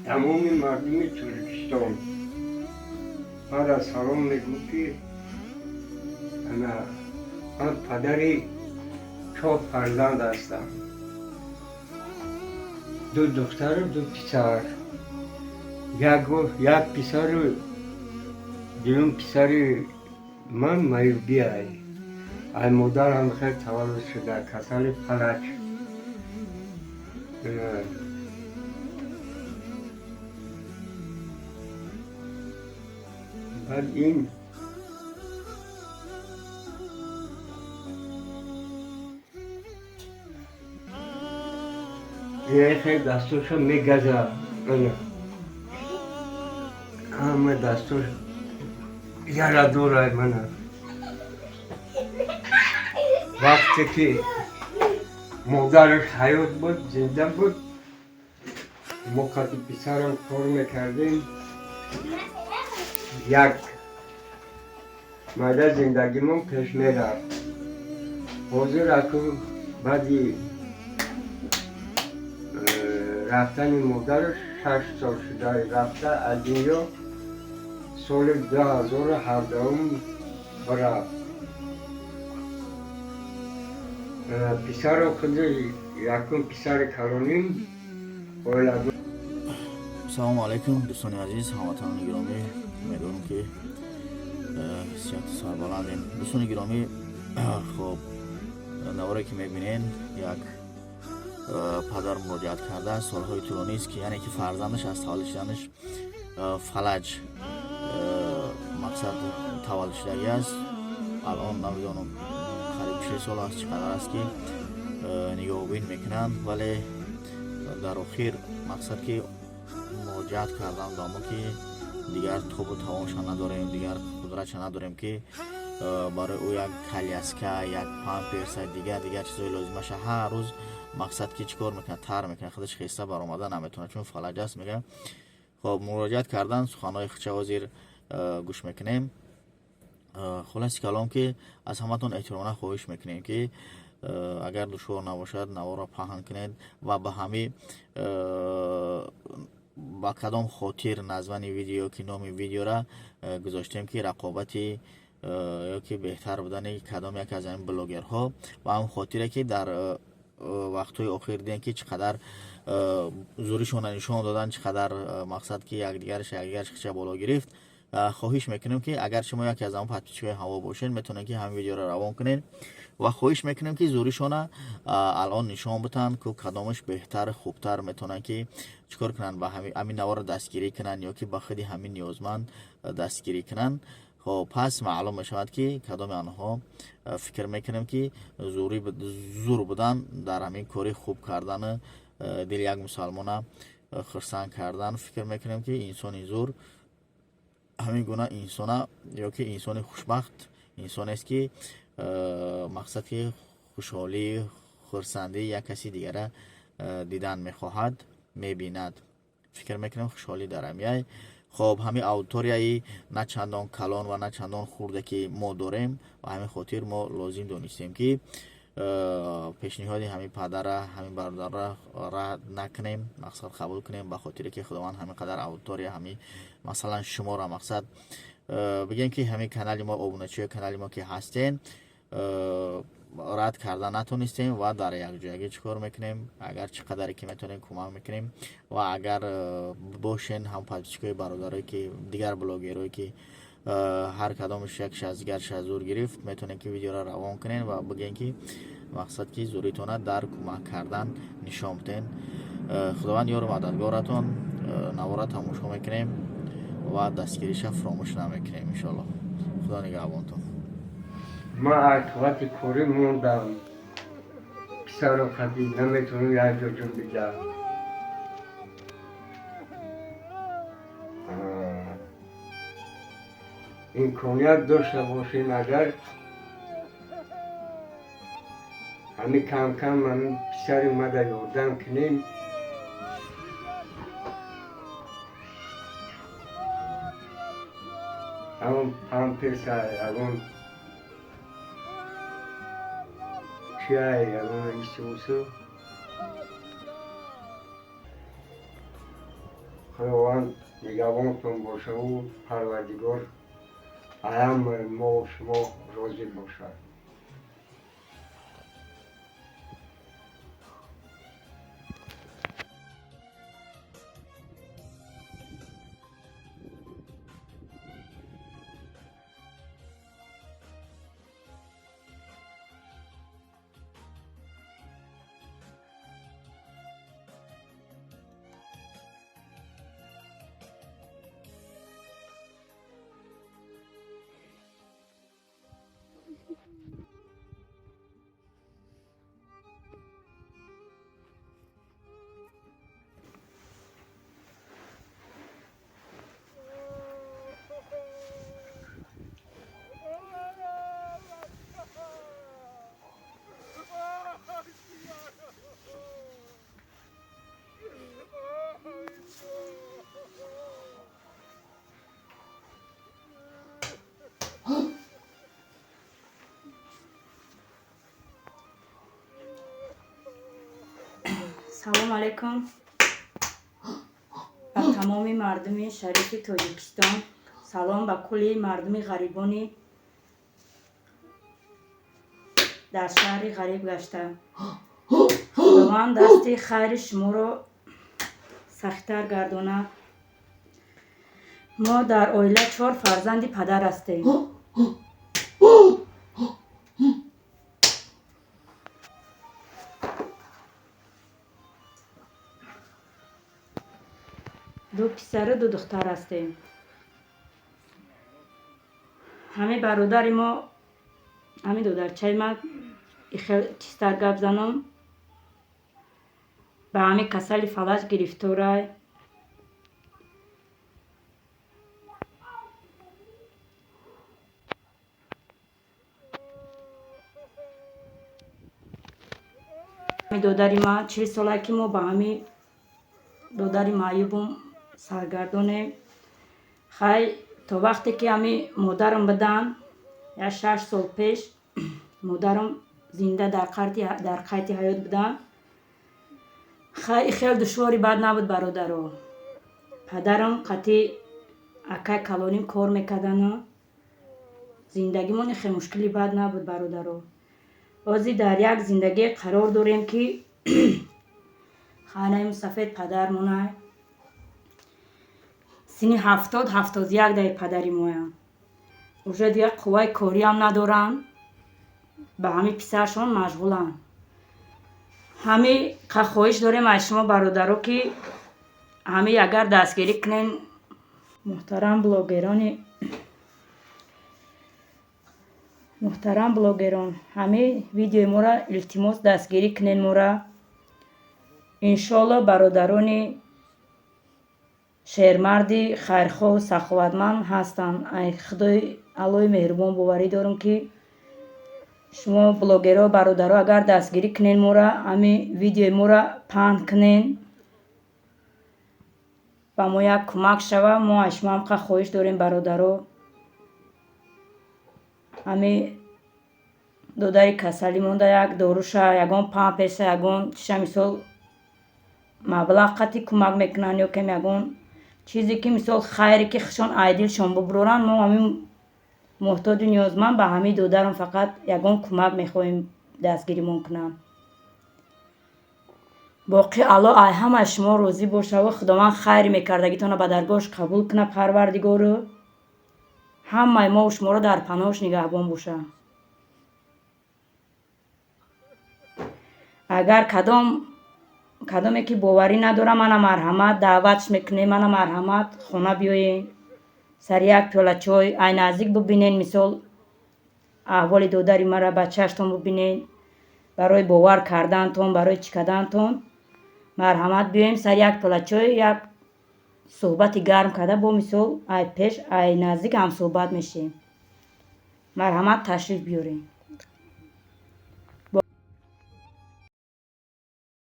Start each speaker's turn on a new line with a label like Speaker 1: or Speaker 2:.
Speaker 1: Тамоми мардуми Тоҷикистон мара салом мегӯ, ки ана ман падари чор фарзанд ҳастам: ду духтару ду писар. Як писару дуюм писари ман маъюбиай, ай модарам хел таваллуд шуда, касали фалаҷ. Баъд ин хел дастоша мегаза, ҳама дастош яра дорай. Мана вақте ки модараш ҳаёт буд, зинда буд, мо қати писарам кор мекардем, як майда зиндагимон пеш мерафт. Ҳозир аку баъди рафтани модараш 6 сол шуда рафта аз дунё, соли 2017 рафт. Писарам худи якум писари калоним оила.
Speaker 2: Салому алайкум, дӯстони азиз, ҳамватанони гиромӣ. Умедворам, ки сиҳату сарбаландем, дӯстони гиромӣ. Хоб, наворе ки мебинен, як падар муроҷиат кардааст. Солҳои тӯлонист, ки яъне ки фарзандаш аз таваллуд шуданаш фалаҷ, мақсад, таваллуд шудагӣ аст. Алон намедонам, қариб 6 сол аст, чӣ қадар аст, ки нигоҳубин мекунанд, вале дар охир, мақсад, ки муроҷиат кардам ба мо, ки дигар тобу тавонша надорем, дигар қудратша надорем, ки барои ӯ як коляска, як памперса, дигар дигар чизҳои лозимаша ҳар рӯз, мақсад, ки чӣ кор мекунад, тар мекунад, худаш хеста баромада наметавонад, чун фалаҷ аст, мега. Хоб, муроҷиат кардан, суханҳои худша ҳозир гӯш мекунем. Хулоси калом, ки аз ҳаматон эҳтиромона хоҳиш мекунем, ки агар душвор набошад, наворро паҳн кунед ва ба ҳами ба кадом хотир названи видео, ки номи видеора гузоштем, ки рақобати ё ки беҳтар будани кадом як аз ҳамин блогерҳо, ба ҳамн хотире, ки дар вақтҳои охир дидем, ки чӣ қадар зӯришонро нишон доданд, чӣ қадар, мақсад, ки якдигарш якдигарш хича боло гирифт. Хоҳиш мекунем, ки агар шумо яке аз ҳамон подписчик ои ҳаво бошед, метавонед, ки ҳамин видеоро равон кунед ва хоҳиш мекунем, ки зӯришона алон нишон битанд, ку кадомаш беҳтар, хубтар метавонанд, ки чӣ кор кунанд, ба ҳамин наворро дастгирӣ кунанд ё ки ба худи ҳамин ниёзманд дастгирӣ кунанд. Хоб, пас маълум мешавад, ки кадоми онҳо, фикр мекунем, ки зур будан дар ҳамин кори хуб кардану дили як мусалмона хурсанд кардан. Фикр мекунем, ки инсони зур ҳамин гуна инсона ё ки инсони хушбахт инсонест, ки мақсад, ки хушҳолӣ, хурсандии як каси дигара дидан мехоҳад, мебинад. Фикр мекунем, хушҳолӣ дар ҳамияй. Хоб, ҳамин аудиторияи на чандон калон ва на чандон хурде, ки мо дорем, ба ҳамин хотир мо лозим донистем, ки пешниҳоди ҳамин падара, ҳамин бародарра рад накунем, мақсад, қабул кунем, ба хотире ки Худованд ҳамин қадар аудитория, ҳамин масалан шуморо, мақсад, бигем, ки ҳамин канали мо, обуначиҳои канали мо ки ҳастен, рад карда натонистем ва дар якҷоягӣ чӣ кор мекунем, агар чӣ қадаре ки метавонем, кӯмак мекунем. Ва агар бошен ҳам подписчик ои бародарое, ки дигар блогерое, ки ҳар кадомаш якш аз дигарш зур гирифт, метавонем, ки видеоро равон кунем ва бигем, ки мақсад, ки зуритона дар кӯмак кардан нишон биден. Худованд ёру мададгоратон. Навора тамошо мекунем ва дастгириша фуромӯш намекунем, иншоалло. Худо нигаҳбонтон.
Speaker 1: Ман аз қуввати корӣ мондам, писарам хати наметавонам як ҷо ҷунбида. Имконият дошта бошем, агар ҳамин кам-кам ҳамин писари мада ёрдам кунем. Ҳамон памперса, ягон чиай, ягон исусу. Худованд нигаҳбонтон бошаву Парвардигор аям мо шумо розӣ бошад.
Speaker 3: Салом алейкум ба тамоми мардуми шарифи Тоҷикистон. Салом ба кулли мардуми ғарибони дар шаҳри ғариб гашта. Худованд дасти хайри шуморо сахттар гардонад. Мо дар оила 4 фарзанди падар ҳастем. Ду писару ду духтар ҳастем. Ҳамин бародари мо, ҳамин додарчаи ман, хел чизтар гап занам, ба ҳамин касали фалаҷ гирифторай. Додари ман 40 сола ки мо ба ҳамин додари маъюбум саргардонем. Хай то вақте ки ҳами модарам буданд, як 6 сол пеш модарам зинда дар қайди ҳаёт буданд. Хай хел душвори бад набуд бародаро. Падарам қатъи акай калоним кор мекардану зиндагимон хел мушкили бад набуд бародаро. Ҳозир дар як зиндагие қарор дорем ки хонаи мусафед падармонай. Сини 70-71 даи падари моям. Уже дигар қувваи кориам надоранд, ба ҳамин писаршон машғуланд. Ҳамин хоҳиш дорем аз шумо бародаро ки ҳамин агар дастгирӣ кунен, муҳтарам блогерон, ҳамин видеои моро илтимос дастгирӣ кунен мора. Иншоалло бародарони шермарди хайрхоҳу саховатманд ҳастанд. Ай Худои Аллоҳи меҳрубон боварӣ дорам ки шумо блогеро бародаро агар дастгирӣ кунен мора, ҳамин видеои моро паҳн кунен, ба мо як кӯмак шава. Мо аз шумо ҳам хоҳиш дорем бародаро. Ҳамин додари касалӣ монда як доруша, ягон памперса, ягон чиша мисол маблағ қатъи кӯмак мекунанд ё кам ягон чизе ки мисол хайре ки хушон айдилшон бубуроранд. Мо ҳамин муҳтоҷу ниёзманд ба ҳамин додарам фақат ягон кӯмак мехоҳем дастгиримон кунанд. Боқӣ Аллоҳ ай ҳамаи шумо розӣ бошаву Худованд хайри мекардагитонро ба даргоҳаш қабул кунад Парвардигору ҳамаи мову шуморо дар паноҳаш нигаҳбон бошад. Агар кадоме ки боварӣ надорам, мана марҳамат даъватш мекунем, мана марҳамат хона биёен, сари як пиёла чой ай наздик бибинен, мисол аҳволи додари мара ба чаштон бибинен, барои бовар кардантон, барои чӣ кардантон марҳамат биёем сари як пиёла чой, як суҳбати гарм карда бо мисол ай пеш ай наздик ҳамсуҳбат мешем. Марҳамат ташриф биёрем.